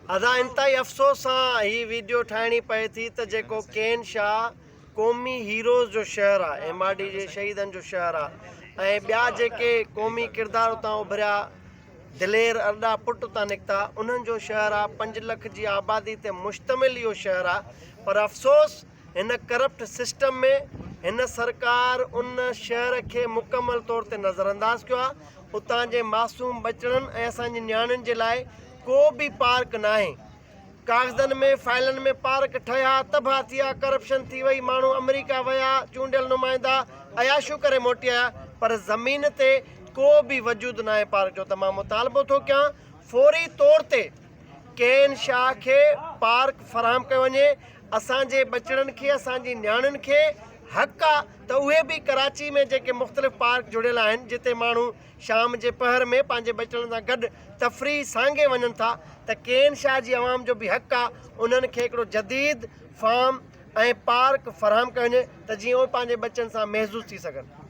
ادا انتهائي افسوس سان هي ويڊيو ٺاهڻي پئي ٿي ته جيڪو ڪين شاهه قومي هيروز جو شهر آ ايم آر ڊي جي شهيدن جو شهر آ ۽ ٻيا جيڪي قومي ڪردار اتان اڀريا دلير ارڏا پٽ اتان نڪتا انهن جو شهر آ پنج لک جي آبادي تي مشتمل اهو شهر آ پر افسوس هن ڪرپٽ سسٽم ۾ هن سرڪار ان شهر کي مڪمل طور تي نظرانداز ڪيو آ اتان جي معصوم ٻچڙن ۽ اسان جي نياڻين جي لاء ڪو به پارڪ ناهي. ڪاغذن ۾ فائلن ۾ پارڪ ٺهيا، تباهه ٿيا، ڪرپشن ٿي وئي، ماڻهو آمريڪا ويا، چونڊيل نمائندا عياشيون ڪري موٽي آيا پر زمين تي ڪو به وجود ناهي پارڪ جو ته مان مطالبو ٿو ڪيان فوري طور تي ڪين شاهه کي پارڪ فراهم ڪيو وڃي، اسان جي ٻچڙن کي اسان جي نياڻين کي حق آ ته اهي به ڪراچي ۾ جيڪي مختلف پارڪ جڙيل آهن جتي ماڻهو شام جي پهر ۾ پنهنجي ٻچڙن سان گڏ تفريح سانگي وڃن ٿا ته ڪين شاهه جي عوام جو به حق آ انهن کي هڪڙو جديد فارم ۽ پارڪ فراهم ڪيو وڃي ته جيئن اهي پنهنجي ٻچن سان محظوظ ٿي سگهن.